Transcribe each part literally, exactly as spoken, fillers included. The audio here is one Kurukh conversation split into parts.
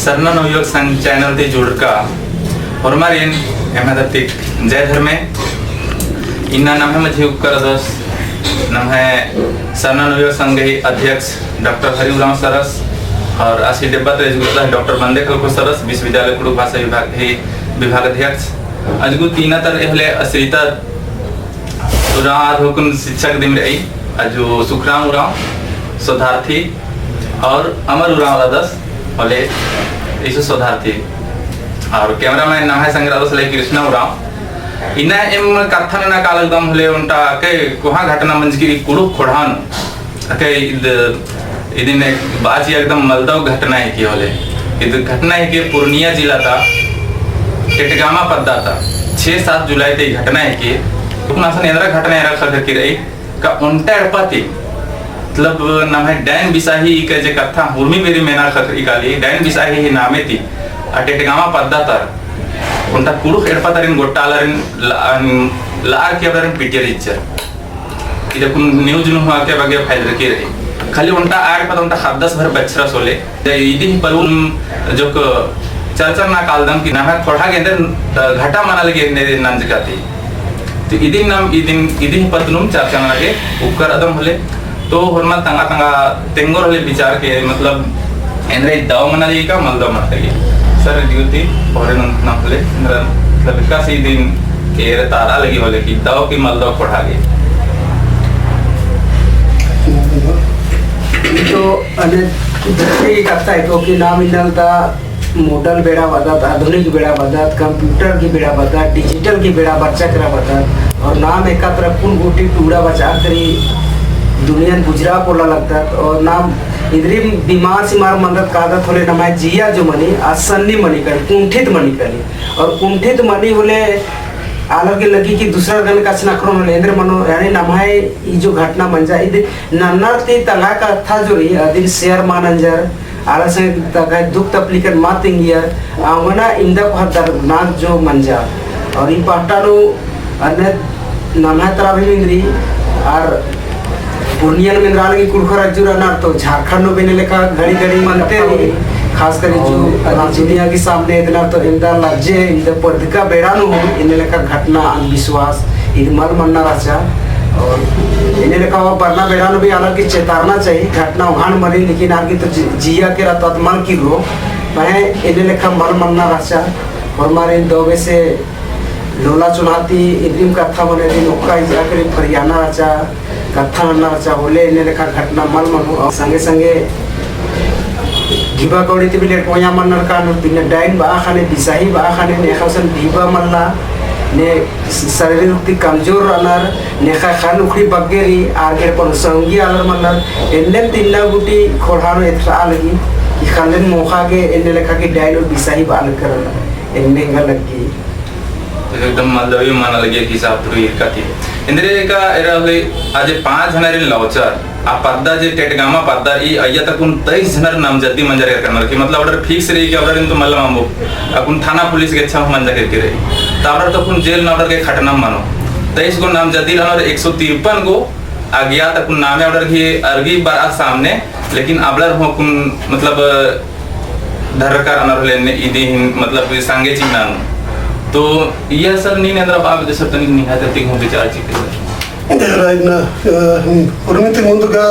सरना नवयुवक संघ channel ती जुड़का होरमारिन एम्है तरती जय धर्मे। इन्ना नम्है मझी उक्कर रअदस नम्है सरना नवयुवक संघ ही अध्यक्ष डॉक्टर हरि उराँव सरस और आसी डेब्बा ता अजगुत डॉक्टर बंदे खलखो सरस, विश्वविद्यालय कुँड़ुख़ भाषा विभाग ही विभाग अध्यक्ष। अजगुत इन्ना तर एहले असरिता उराँव आद हुकुन शिक्षक दिम रई, अजु सुखराम उराँव, शोधार्थी, और अमर उराँव रअदस, होले ईसु शोधार्थी। और cameraman नम्है संग रअदस होले कृष्णा उराँव। इन्ना एम कत्था नना कालदम होले ओन्टा के कोहाँ घटना मंजकी कुँड़ुख़ ख़ोंड़हा नू। अके इद, इदिन एक बाजी एकदम मलदव घटना हिके होले। इद घटना हिके पूर्णिया जिला ता टेटगामा पद्दा ता छह सात जुलाई ता ई घटना हिके। हुकुन असन एन्दरा घटना एरा ख़क्खरकी रई का ओन्टा एड़पा ती, मतलब नम्है डाइन बिसाही इका जे कत्था हुरमी बेरी मेना ख़क्खरकी काली, डाइन बिसाही ही नामे ती आ टेटगामा पद्दा ता ओन्टा कुँड़ुख़ एड़पा तारिन गोट्टा आलारिन ला-, लार की आलारिन पिटियर चिच्चर। इद अक्कुन news नू हूँ आके बग्गे फैलरकी रई। खाली ओन्टा आड़ पद ओन्टा ख़द्दस भर बछरस होले। इदिही पद्द नू जोक चर्चा नना कालदम कि नम्है ख़ोंड़हा गे एन्देर घटा मना लगी एन्ने नंजका ती। तो इदिन नाम इदिन इदिही पद्द नू चर्चा नना गे उक्कर रअदम होले। तो होरमर तंगआ तंगआ तेंगोर होले विचार के, मतलब एन्देर दव मना लगी का मलदव मना लगी। सर, इदी गूटी होरे नम होले, मतलब एकासे इदिन एरा तारा लगी होले कि दव की मलदव ख़ोंड़हा गे। तो अन्ने धरती की कत्था है, क्योंकि नाम इन्नल ता modern बेड़ा बअदत, आधुनिक बेड़ा बअदत, computer की बेड़ा बअदत, digital की बेड़ा बरचा केरा बअदत, और नाम एका तरह कुन गूटी टूड़ा बचा करी दुनियन बुझरा पोल्ला लगदत, और नाम इन्द्रिम बीमार सिमार मनदत कादत होले नम्है जिया जो मनी, असन्नी मनी काली, कुंठित मनी काली, और कुंठित मनी होले आलर गे लगी कि दूसरा गने कछनखरोन होले, एन्देर मनो, यानी नम्है ई जो घटना मंजा, इद नन्नर ती तंगआ कत्था जो रई, अदिन share मल नंजर, आलर संगे तंगआ दुख तकलीफन मल तिंगियर, अवंगना इवंदा कोहा दर्दनाक जो मंजा। और ई पट्टा नू अन्ने नम्है तरा भी मेंदरी, और पूर्णिया नू मेंदरा लगी कुँड़ुख़र अज्जु रअनर तो झारखंड नू भी एन्ने लेखा घड़ी घड़ी मनते रई, खास करी जो और अदी दुनिया की सामने एदनर तो एवंदा लज्जे, एवंदा पद्दा का बेड़ा नू हूँ एन्ने लेखा घटना अंधविश्वास इद मल मन्ना रहचा। और एन्ने लेखा वा बरना बेड़ा नू भी आलर की चेतारना चाहिए, घटना उहान मनी, लेकिन आर की तो जि-, जिया केरा तो आद मल किर्रो, पहें एन्ने लेखा मल मन्ना रहचा। होरमारिन दव बेसे लोला चुन्हा ती इन्द्रिम कत्था मने ती नोक्का इजा करी फरियाना रहचा, कत्था नन्ना रहचा होले एन्ने लेखा घटना मल मनो। और संगे संगे ढिबा कौड़ी ती भी लेटोया मनर का नू, बिना डाइन बआ ख़ने, बिसाही बआ ख़ने, नेख़ा असन ढिबा मल्ला, ने शरीर ती कमजोर रअनर, नेख़ा ख़न्न उखड़ी बग्गे रई, आर गे एड़पन संगी आलर मल्लर, एन्नेम ती इन्ना गूटी ख़ोंड़हा नू एथरआ लगी, कि ख़ल्लन मोख़ा गे एन्ने लेखा की डाइन और बिसाही बआ लगनर, एन्ने एंगा लग्गी। एकदम मलदवी मना लगी कि साफ तुरु इरका ती। एन्देर का एरा होले, आ जे पाँच झनरिन लौचर, आ पद्दा जे टेटगामा पद्दा ई अइय्या ता कुन तेईस झनर नामजद्दी मंजर एरकनर की, मतलब order fix रई कि order इन तो मल्ला मामबो, अक्कुन थाना पुलिस गे छाप मंजा केरकी रई। ता order तो कुन जेल ना order गे खटना मनो। तेईस गो नामजद्दी रअनर, एक सौ तिरपन गो अज्ञात अक्कुन नामे order की अरगी बरआ सामने, लेकिन अबड़र हूँ अक्कुन मतलब धरका रअनर होले एन्ने इदी हिन, मतलब, संगे चिन्हा नू। तो इया सर नीन एन्दरा बआ बेद्दय सर, तनिक निंग्है तरती हूँ विचार चिके सर। राइट ना, अ, उर्मी ती मुन्द गा,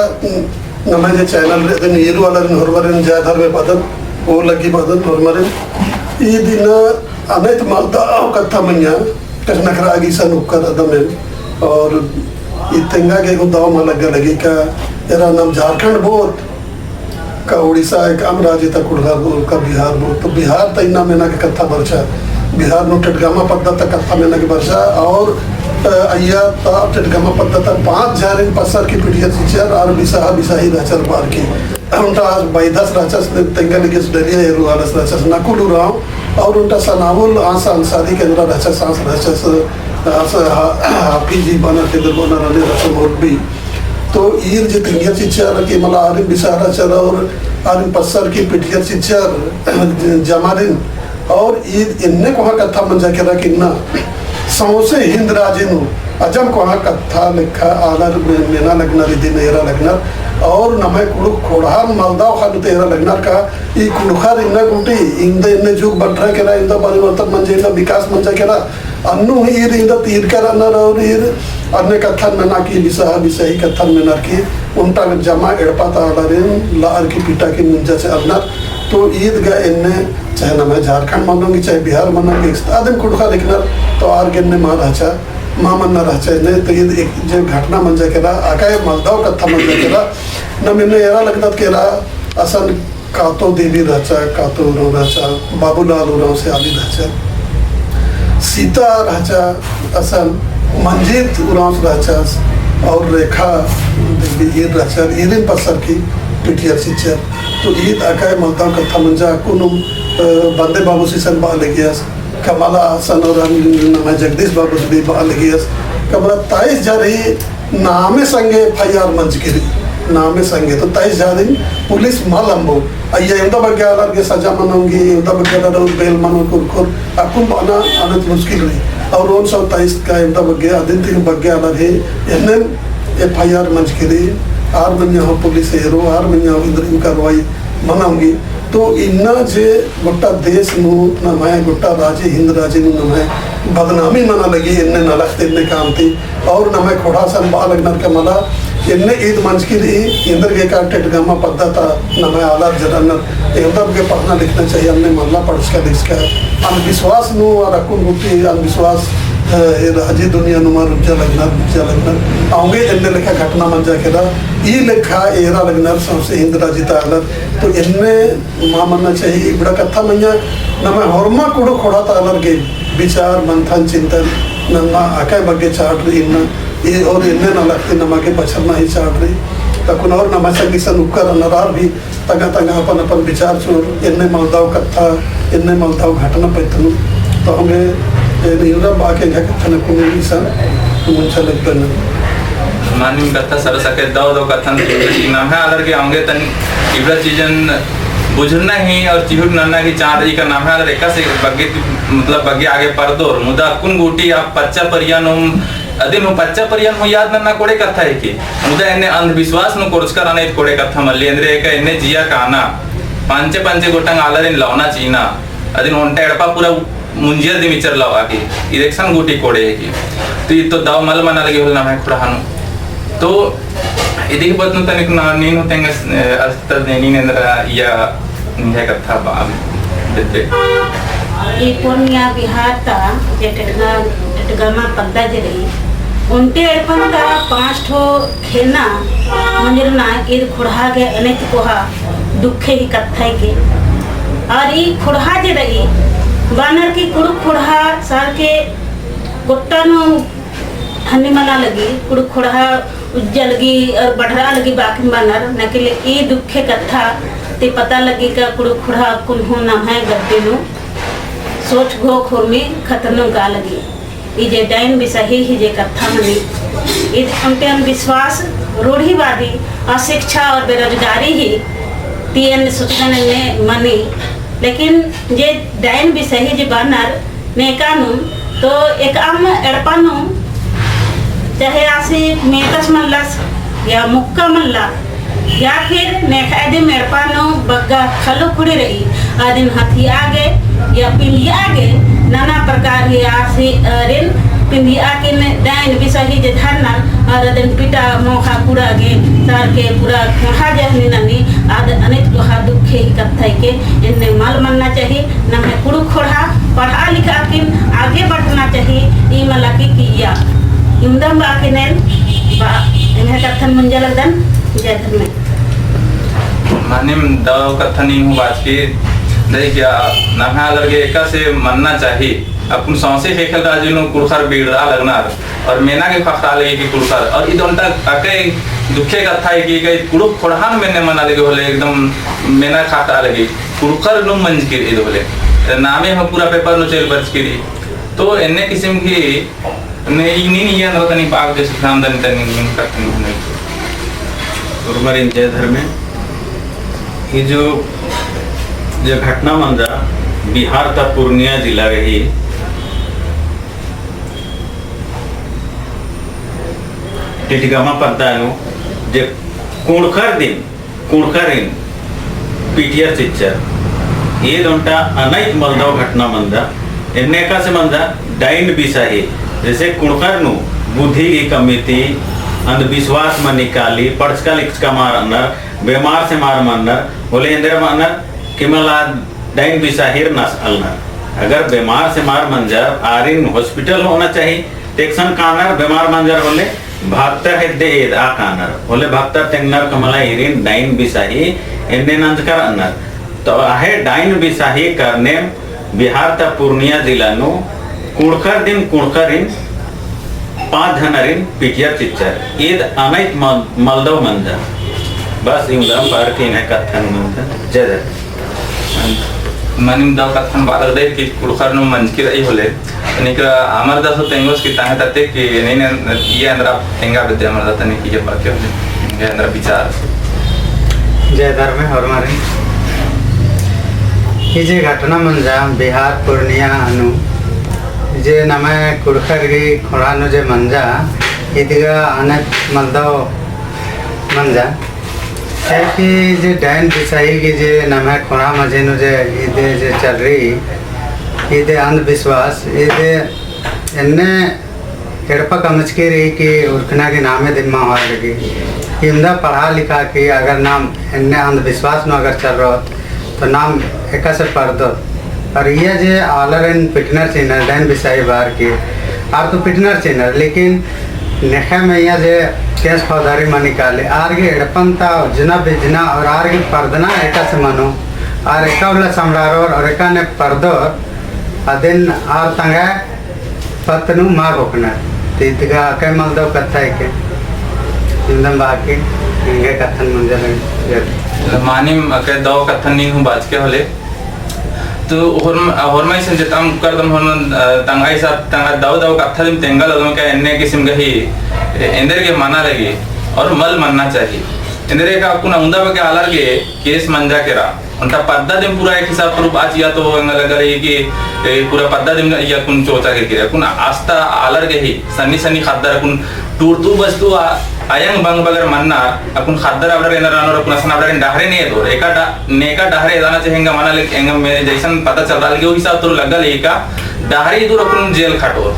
नम्है जे channel रई, अदिन ईरू आलारिन होरमारिन जय धर्मे बअदन, ओ लग्गी बअदन होरमारिन। इदिन अनेत मलदव कत्था मइय्याँ, कछनखरआ गे इसन उक्कर रअदम एन। और ई तेंगा गे एगो दव मल लग्गा लगी का, एरा नाम झारखंड बओत, का उड़ीसा एकअम राजी ता कुँड़ुख़र बओत, का बिहार बओत, तो बिहार ता इन्ना मेना गे कत्था बरचा, बिहार नू टेटगामा पद्दा ता कत्था मेना गे बरचा, और, अ, अइय्या ता टेटगामा पद्दा ता पाँच झनरिन पसर की पिटियर चिच्चर, और बिसाहा बिसाही रहचर बअर की। ओन्टा आस बैदस रहचस, तेंगा लगियस डलिया एरू आलस रहचस, नकुल उराँव, और ओन्टा सनाउल आस अंसारी केन्द्रा रहचस, आस रहचस, आस हा-, हाफिज ही बअनर, केन्द्र बअनर, अन्ने रहचस मौलवी। तो ईर जे तेंगियर चिच्चर कि मला आरिन बिसाहा रहचर और आरिन पसर की पिटियर चिच्चर जमारिन, और ईद एन्ने कोहा कत्था मंजा केरा कि ना, सौंसे हिंद राजी नू अजम कोहाँ कत्था लेखा आलर मेना लगनर, इदिन एरा लगनर, और नम्है कुँड़ुख़ ख़ोंड़हान मलदव ख़न्न ती एरा लगनर का ई कुँड़ुख़र इन्ना गूटी, इवंदा एन्ने जुग बटरा केरा, इवंदा परिवर्तन मंजा, इवंदा विकास मंजा केरा, अन्नु ही ईर इवंदा तीर का रअनर और ईर अन्ने कत्थन मेना की बिसहा बिसही कत्थन मेनर की ओन्टा जमा एड़पा ता आलारिन लअर की पिटा की मुंजा चिअनर। तो ईद गा एन्ने चाहे नम्है झारखंड मनो की चाहे बिहार मनो की एकसन आदिम कुँड़ुख़र हिकनर, तो आर गे एन्ने मा रहचा, मा मन्ना रहचा एन्ने। तो ईद एक जे घटना मंजा केरा, अकय मलदव कत्था मंजा केरा, नम एन्ने एरा लगदत केरा असन कातो देवी रहचा, कातो उराँव रहचा, बाबूलाल उराँवस आली रहचा, सीता रहचा, असन मंजीत उराँवस रहचा, और रेखा देवी ईर रहचा, ईरिन पसर की पिटियर चिच्चर। तो ईद अकय मलदव कत्था मंजा। अक्कुन, अ, बंदे बाबूस इसन बआ लगियस, का मला असन और नम्है जगदीश बाबूस भी बआ लगियस, का मला तइस झारी नामे संगे FIR मंजकी रई, नामे संगे। तो तइस झारिन पुलिस मल अम्बो। अइय्या एवंदा बग्गे आलर गे सजा मना ओंगी, एवंदा बग्गे आलर और बेल मनो कुरखोर, अक्कुन बअना अनंत मुश्किल रई। और ओन सौ तइस का एवंदा बग्गे अदिन ती बग्गे आलर ही एन्ने FIR मंजकी रई। आर मइय्याँ हूँ पुलिस एरो, आर मइय्याँ हूँ इन्द्रिम कार्रवाई मना ओंगी। तो इन्ना जे गोट्टा देश नू नम्है, गोट्टा राजी, हिंद राजी नू नम्है बदनामी मना लगी एन्ने नलख ती, एन्ने काम ती। और नम्है ख़ोंड़हा सन बआ लगनर का मला एन्ने ईद मंजकी रई, एन्देरगे का टेटगामा पद्दा ता नम्है आलर जरअनर, एवंदा बग्गे पढ़ना लिखना चाहिए, अन्ने मल्ला पढ़चका लिखचका। अंधविश्वास नू आर अक्कुन गूटी अंधविश्वास, अ, ए राजी दुनिया नू मा रुज्जा लगनर, रुज्जा लगनर। औंगे एन्ने लेखा घटना मंजा केरा, ई लेखा एरा लगनर सौंसे हिंद राजी ता आलर। तो एन्ने मा मन्ना चाहिए, इबड़ा कत्था मइय्याँ नम्है होरमा कुँड़ुख़ ख़ोंड़हा ता आलर गे बिचार, मंथन, चिंतन नन्ना अकय बग्गे चाड़ रई इन्ना, ए और एन्ने नलख ती नमा गे बछरना ही चाड़ रई। अक्कुन और नम्है संगी सन उक्कर रअनर, आर भी तंगआ तंगआ अपन अपन बिचार चिओर, एन्ने मलदव कत्था, एन्ने मलदव घटना पत्त नू। तो हमें ए निंग्है बाकी एंग्है कत्थन अक्कुन इसन मुंजा लगदन। मानिम कत्था सरस अकय दव दव कत्थन, नम्है आलर गे औंगे तन इबड़ा चीजन बुझुरना ही और चिहुट नन्ना ही चाड़ रई का नम्है आलर एकासे बग्गे, मतलब बग्गे आगे परदोर, मुदा अक्कुन गूटी आ पच्चा परिया नू, अदिन हूँ पच्चा परिया नू याद नन्ना कोड़े कत्था हिके। मुदा एन्ने अंधविश्वास नू कोरचका रअना ईद कोड़े कत्था मल्ली, एन्देर एका एन्ने जिया काना, पंचे पंचे गोटंग आलरिन लवना चिअना, अदिन ओन्टा एड़पा पूरा मुंजिया दिम इचर लवा की, ईद एकसन गूटी कोड़े हिके। तो ईद तो दव मल मना लगी होले नम्है ख़ोंड़हा नू। तो इदी ही पत्त नू तनिक ना, नीन हूँ तेंगस, अ, अस्तर दे नीन एन्देर इया निंग्है कत्था बआ बेद्दे। ई पूर्णिया बिहार ता जे टेटगा, टेटगामा पद्दा जे रई, ओन्टे एड़पन ता पाँच ठो खेना मंजरना ईद ख़ोंड़हा गे अनेत कोहा दुखे ही कत्था हिके। और ई ख़ोंड़हा जे रई, बअनर की कुँड़ुख़ ख़ोंड़हा सार के गोट्टा नू हन्नी मना लगी, कुँड़ुख़ ख़ोंड़हा उज्जा लगी और बढ़रा लगी बाकिम बअनर, नकिले ई दुखे कत्था ती पता लगी का कुँड़ुख़ ख़ोंड़हा अक्कुन हूँ नम्है गद्दी नू सोच घोख होरमी खतरनुम का लगी। ई जे डाइन बिसही ही जे कत्था मनी, ईद ओन्टे अंधविश्वास, रूढ़िवादी, अशिक्षा और बेरोजगारी ही ती एन सोचदन एन्ने मनी। लेकिन जे डाइन बिसही जे बअनर नेका नू, तो एकअम एड़पा नू चाहे आसी मेतस मल्लस या मुक्का मल्ला, या फिर नेखा दिम एड़पा नू बग्गे खल्लो कुड़ी रई, अदिन हथिया गे या पिंडिया गे नाना प्रकार ही आसी, अ, रिन पिंडिया किन डाइन बिसही जे धरनर, और अदिन पिटा मोखा कुड़ा गे सार के पूरा ख़ोंड़हा जे हन्नी ननी, आद अनेत कोहा दुखे ही कत्था हिके। एन्ने मल मन्ना चाही, नम्है कुँड़ुख़ ख़ोंड़हा पढ़ा लिखा किन आगे बढ़ना चाही, ई मला की किया। इवंदम बआ के एन बआ, एंग्है कत्थन मुंजा लगदन। जय धर्मेस। मानिम दव कत्थन नीन हूँ बाचकी, दई का नम्है आलर गे एकासे मन्ना चाही। अक्कुन सौंसे ख़ेख़ेल राजी नू कुँड़ुख़र बीड़रआ लगनर, और मेना गे ख़क्खरआ लगी कि कुँड़ुख़र, और ईद ओन्टा अकय दुखे कत्था हिके कि कुँड़ुख़ ख़ोंड़हा नू एन्ने मना लगी होले एकदम मेना ख़क्खरआ लगी, कुँड़ुख़र नू मंजकी रई ईद होले, नामे हूँ पूरा paper नू चइल बरचकी रई। तो एन्ने किसिम की ने ई नीन इया नरा तनी बाग दे सुखराम दन तनी नीन कत्थन हूँ। उर्मरिन जय धर्मे। ई जो, जो घटना मंजा बिहार ता पूर्णिया जिला रई, टिटगमा पद्दा नू जे कुँड़ुख़र दिम कुँड़ुख़रिन पिटियर चिच्चर। ईद ओन्टा अनैत मलदव घटना मंजा। एन्ने एकासे मंजा, डाइन बिसाही। जैसे कुँड़ुख़र नू बुद्धि गही कमी ती, अंधविश्वास मनी काली, पढ़चका लिखचका मल रअनर, बेमार से मल मनर, होले एन्देर मनर कि मला डाइन बिसाहिर नसआलनर। अगर बेमार से मल मंजर, आरिन hospital होना चाही, तेकसन कानर, बेमार मंजर होले भगतर हेद्दे एदआ कानर, होले भगतर तेंगनर का मला ईरिन डाइन बिसाही एन्ने नंजकर रअनर। तो आहे डाइन बिसाही करनेम बिहार ता पूर्णिया जिला नू कुँड़ुख़र दिम कुँड़ुख़रिन पाँच झनरिन पिटियर चिच्चर। ईद अनैत मल-, मलदव मंजा। बस इवंदम बअर की एंग्है कत्थन मंजा। जय जय। मानिम दव कत्थन बआ लगदय कि कुँड़ुख़र नू मंजकी रई होले, तनिक अमरदास तेंगोस कि तांगे तते कि नहीं नहीं, ये अंदरा तेंगा बेद्दे अमरदास तनिक ये बाकी होले, ये अंदरा विचार। जय धर्मे होरमारिन। ई जे घटना मंजा बिहार पूर्णिया नू, जे नम्है कुँड़ुख़र गही ख़ोंड़हा नू जे मंजा, ईद गा अनैत मलदव मंजा। है कि जे डाइन बिसाही गही जे नम्है ख़ोंड़हा मझी नू जे ईद जे चलरई, ईद अंधविश्वास, ईद एन्ने एड़पा कमचकी रई कि उरखना गही नामे दिम मल होआ लगी। इवंदा पढ़ा लिखा कि अगर नाम एन्ने अंधविश्वास नू अगर चलरओत, तो नाम एकासे परदोत। और इया जे आलरिन पिटनर चिअनर, डाइन बिसाही बअर की, आर तो पिटनर चिअनर, लेकिन नेख़य मइय्याँ जे case फौजदारी मनी काली, आर गे एड़पन ता उज्जना बिज्जना और आर गे परदना एकासे मनो, आर एका उल्ला समड़ारओर और एका ने परदोर, अदिन आर तंग्है पत्त नू मल घोखनर। तो ईद गा अकय मलदव कत्था हिके। इवंदम बाकी एंग्है कत्थन मंजा लगी। मानिम अकय दव कत्थन नीन हूँ बाचके होले। तो होरम-, होरमर इसन जेताम करदम होरमर, अ, तंग्है हिसाब, तंग्है दव दव कत्था दिम तेंगा लगदम का एन्ने किसिम गही, ए-, एन्देर गे मना लगी और मल मन्ना चाही। एन्देर का अक्कुन उंदा बग्गे आलर गे case मंजा केरा। ओन्टा पद्दा दिम पूरा एक हिसाब तुरु बाचिया तो एंगा लग्गा रई कि, ए, पूरा पद्दा दिम इया कुन चोचा के किरा। कुन आस्ता आलर गे ही सन्नी सन्नी ख़द्दर कुन टूरतू बचतू आ, अयंग बंग बगर मन्ना, अक्कुन ख़द्दर अबड़र एन्देर रअनर, अक्कुन असन अबड़र डहरे ने एदोर। एका डा-, नेका डहरे एदाना चाही एंगा मना ले, एंगा में जैसन पता चलरआ लगी, ओ हिसाब तुरु लग्गा लगी का डहरे इदुर अक्कुन जेल खटओर।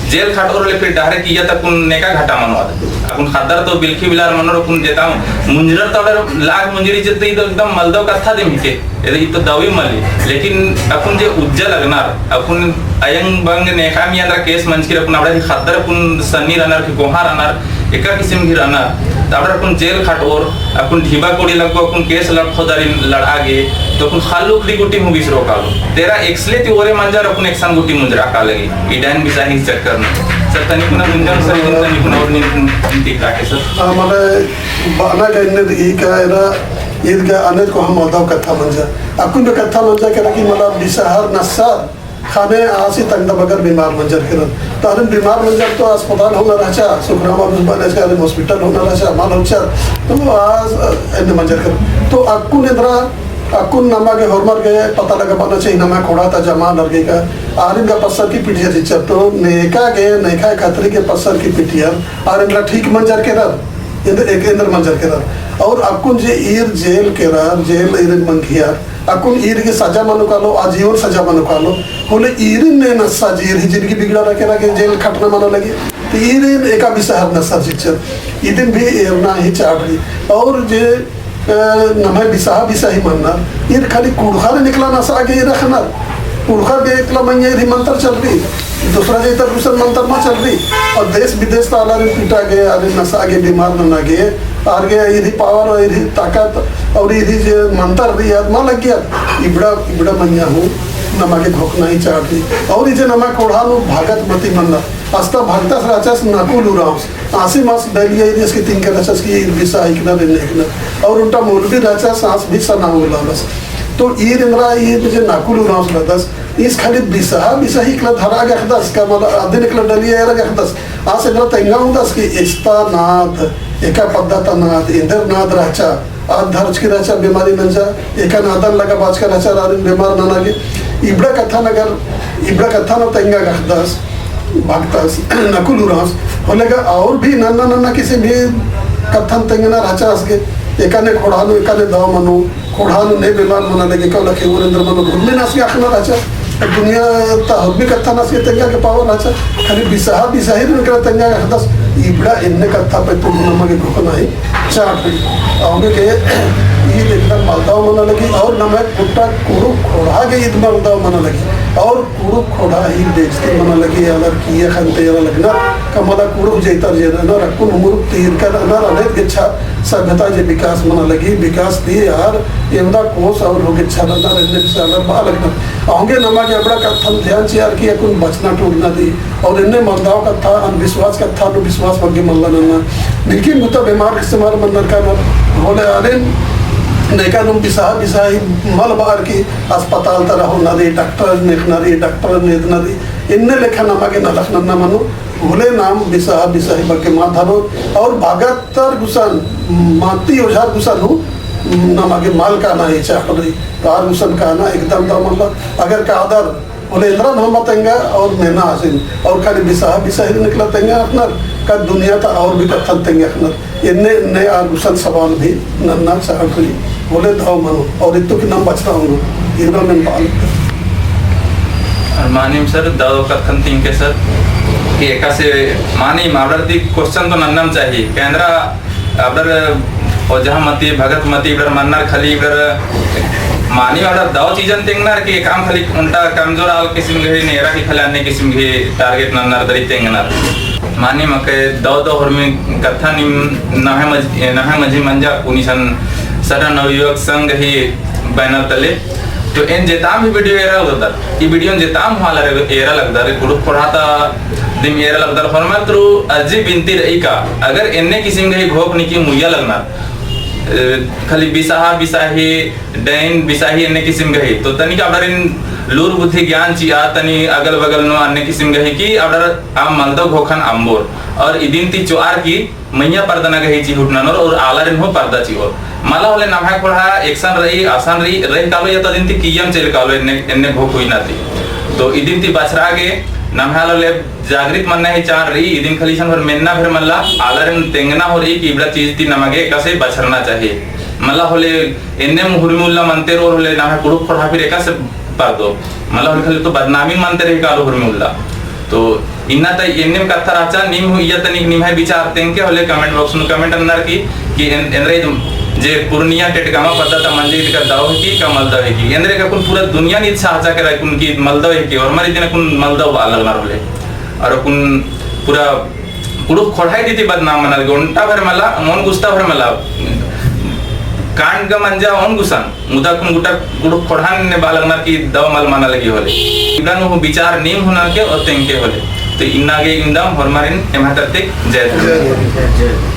जेल खटओर ले फिर डहरे किया ता अक्कुन नेका घटा मनोत। अक्कुन ख़द्दर तो बिलखी बिलार मनोर अक्कुन जेता मुंजरर ता अबड़र लाग मुंजरी चित्त ई तो एकदम मलदव कत्था दिम हिके। एदे ई तो दवी मली। लेकिन अक्कुन जे उज्जा लगनर, अक्कुन अयंग बंग नेका मी अंदरा case मंजकी रअनर, अबड़र ही ख़द्दर अक्कुन सन्नी रअनर कि कोहाँ रअनर, एका किसिम गही रअनर, ता अबड़र अक्कुन जेल खटओर, अक्कुन ढिबा कोड़ी लग्गो, अक्कुन case लड़ फौजदारी लड़आ गे, तो अक्कुन ख़ल्ल उखड़ी गूटी हूँ बिसरो कालो। तेरा एकसले ती ओरे मंजर अक्कुन एकसन गूटी मुंजरा का लगी। ई डाइन बिसाही चक्कर में। सर, तनिकुन मुंजर सर, तनिकुन और नीन टिका के सर। हाँ, माने, बअना का एन्ने ई का एरा, ईद का अनेक कोहाँ मलदव कत्था मंजा। अक्कुन बे कत्था मंजा केरा कि मला बिसाहर नस्सर, ख़ने आसी तंगदा बगर बीमार मंजर केरर। तो आरिन बीमार मंजर तो अस्पताल होना रहचा, सुखराम अब्दुल बने से आरिन hospital होना रहचा, मल होचर। तो आज, अ, एन्ने मंजर केरर। तो अक्कुन एन्दरा, अक्कुन नमा गे होरमर गे पता लगाबअना चाही, नमा ख़ोंड़हा ता जमा आलर गे का। आरिन गा पसर की पिटियर चिच्चर। तो नेका गे, नेका खतरी गे पसर की पिटियर। आर एन्दरा ठीक मंजर केरर, एन्देर, एक एन्देर मंजर केरर। और अक्कुन जे ईर जेल केरर, जेल ईरिन मंगियर, अक्कुन ईर गे सजा मनो कालो, आजीवन सजा मनो कालो, होले ईरिन ने नस्सा जे ईर ही जिनगी बिगड़ारआ केरा गे जेल खटना मना लगी, तो ईरिन एका बिसाहर नस्सा चिच्चर, इदिन भी एरना ही चाड़ रई। और जे, अ, नम्है बिसाहा बिसाही मन्नर, ईर खाली कुँड़ुख़ारिन एकला नस्सा गे ईर अख़नर, कुँड़ुख़र गे एकला मइय्याँ ईर ही मंतर चलरई, दूसरा जाइतर गुसन मंतर मा चलरई। और देश विदेश ता आलारिन पिटा गे, आरिन नस्सा गे, बीमार नना गे, आर गे ईर ही power, ईर ही ताकत, और ईर ही जे मंतर रई, आद मा लग्गिया। इबड़ा, इबड़ा मइय्याँ हूँ नमा गे घोखना ही चाड़ रई। और ई जे नमा ख़ोंड़हा नू भगत मती मन्नर, अस्ता भगतस रहचस नकुल उराँवस। आसिम आस डलिया ईरियस की तिंका रहचस कि ईर बिसाहा हिकनर, एन्ने हिकनर। और ओन्टा मौलवी रहचस, आस भी सना उलालस। तो ईर एन्दरा ईर जे नकुल उराँवस लगदस, ईस खाली बिसाहा, बिसाही एकला धरआ गे अख़दस, का मला अदिन एकला डलिया एरआ गे अख़दस। आस एन्दरा तेंगा ओंगदस कि एस्ता नाद, एका पद्दा ता नाद, एन्देर नाद रहचा, आद धरचकी रहचा, बीमारी नंजा, एका नादन लगा बाचका रहचा, आरिन बीमार नना गे। इबड़ा कत्थन अगर, इबड़ा कत्थन तेंगा गे अख़दस, भगतस, नकुल उराँवस, होले गा और भी नन्ना नन्ना किसिम ही कत्थन तेंगना रहचा आस गे, एकाने खोड़हा नू, एकाने दव मनो, खोड़हा नू ने बेमार मना लगी, का लखे उरेंद्र मनो, घुरमे नास गे अख़ना रहचा, दुनिया ता हुरमी कत्थन आस गे तेंगा गे पावा रहचा, खाली बिसाहा बिसाही नू एकरा तेंगा गे अख़दस, इबड़ा एन्ने कत्था पे तू नमा गे घोखना ही चाट रई। औंगे के ईद एकदम मलदव मना लगी, और नमा गुट्टा कुँड़ुख़ खोड़हा गे ईद मलदव मना लगी, और कुँड़ुख़ खोड़हा ही बेइज्जती मना लगी, आलर किया ख़ने ती एरा लगनर, का मला कुँड़ुख़ जैतर जे रअनर, अक्कुन उमुर तीर कर रअनर, अनेत गेच्छा सभ्यता जे विकास मना लगी, विकास ती आर एवंदा कोस और हो गेच्छा रअनर, एन्ने से आलर बआ लगनर। औंगे नमा गे अबड़ा कत्थन ध्यान चिअर की अक्कुन बचना टूड़ना दी, और एन्ने मलदव कत्था, अंधविश्वास कत्था नू विश्वास बग्गे मल्ला नन्ना। बिल्किन गुता बेमार किस्तेमार मन्नर कानर, होले आलिन नेका नू बिसाहा बिसाही मल बअर की अस्पताल तरा होना दी, डॉक्टर नेखना दी, डॉक्टर नेदना दी, एन्ने लेखा नमा गे नलख नन्ना मनो, होले नाम बिसाहा बिसाही बग्गे मा धरो, और भगतर गुसन, माती ओझार गुसन हूँ नमा गे मल काना ही चाड़ रई, तो आर गुसन काना एकदम दव मल्ला, अगर कादर होले एन्दरा नाम तेंगा और मेना आसिन, और खाली बिसाहा बिसाही निकला तेंगा अख़नर, का दुनिया ता और भी कत्थन तेंगा अख़नर। एन्ने, एन्ने आर गुसन सवाल भी नन्ना चाड़ रई, होले दव मनो, और इत्तु की नाम बचना होनो, इबड़ा मेन बाल। और मानिम सर, दव कत्थन तिंके सर, कि एकासे मानिम, अबड़र ती question तो नन्नम चाही, का एन्दरा अबड़र ओझा मती, भगत मती, इबड़र मन्नर खाली, इबड़र मानिम अबड़र दव चीजन तेंगनर कि एकअम खाली ओन्टा कमजोर आल किसिम गही नेरा कि खाली अन्ने किसिम गही target नन्नर दरी तेंगनर। मानिम अके दव दव होरमी कत्था नीम नम्है मझ-, नम्है मझी मंजा कुनिसन सदा नवयुवक संघ ही banner तले। तो एन जेताम ही video एरा लगदर, ई video जेताम हूँ आलर एरा लगदर, कुँड़ुख़ खोड़हा ता दिम एरा लगदर, होरमर तुरु अर्जी बिनती रई का, अगर एन्ने किसिम गही घोख नीकिम उइया लगनर, ए, खाली बिसाहा बिसाही, डैन बिसाही एन्ने किसिम गही, तो तनिक अबड़ारिन लूर बुद्धि ज्ञान चिआ, तनी अगल बगल नू अन्ने किसिम गही कि अबड़ार आ मलदव घोखन अम्बोर, और इदिन ती चोआर की मइय्याँ परदना गही चिहुट ननोर और आलारिन हूँ परदा चिओर। मला होले नम्है खोड़हा एकसन रई, असन रई, रई कालो या तो इदिन ती किय्यम चइल कालो एन्ने, एन्ने घोख हुइना ती। तो इदिन ती बछरआ गे नम्है होले जागृत मन्ना ही चाड़ रई, इदिन खाली इसन भर मेन्ना भर मल्ला, आलारिन तेंगना हो रई कि इबड़ा चीज ती नमा गे एकासे बछरना चाही। मला होले एन्ने मुहुरमी उल्ला मनते रओर होले नम्है कुँड़ुख़ खोड़हा फिर एकासे परदो। मला होले खाली तो बदनामी मनते रई कालो हुरमी उल्ला। तो इन्ना ता एन्नेम कत्था रहचा, नीम हूँ इय्या तनिक निम्है विचार तेंगके होले comment box नू comment नन्नर की, कि एन-, एन्दरा इद जे पूर्णिया टेटगामा पद्दा ता मंजा इदका दव हिकी का मलदव हिकी। एन्दरा का अक्कुन पूरा दुनिया नू इद सहचा केरा अक्कुन कि मलदव हिकी, होरमर इदिन अक्कुन मलदव बआ लगनर होले। और अक्कुन पूरा कुँड़ुख़ खोड़हा इदी ती बदनाम मना लगी, ओन्टा भर मला, ओन गुस्ता भर मला। कांड गा मंजा ओन गुसन, मुदा अक्कुन गुट्टा कुँड़ुख़ खोड़हान ने बआ लगनर कि दव मल मना लगी होले। इबड़ा नू हूँ विचार नीम हूँ ननके और तेंगके होले। तो इन्ना गे इवंदम होरमारिन एम्है तरती जय धर्मेस।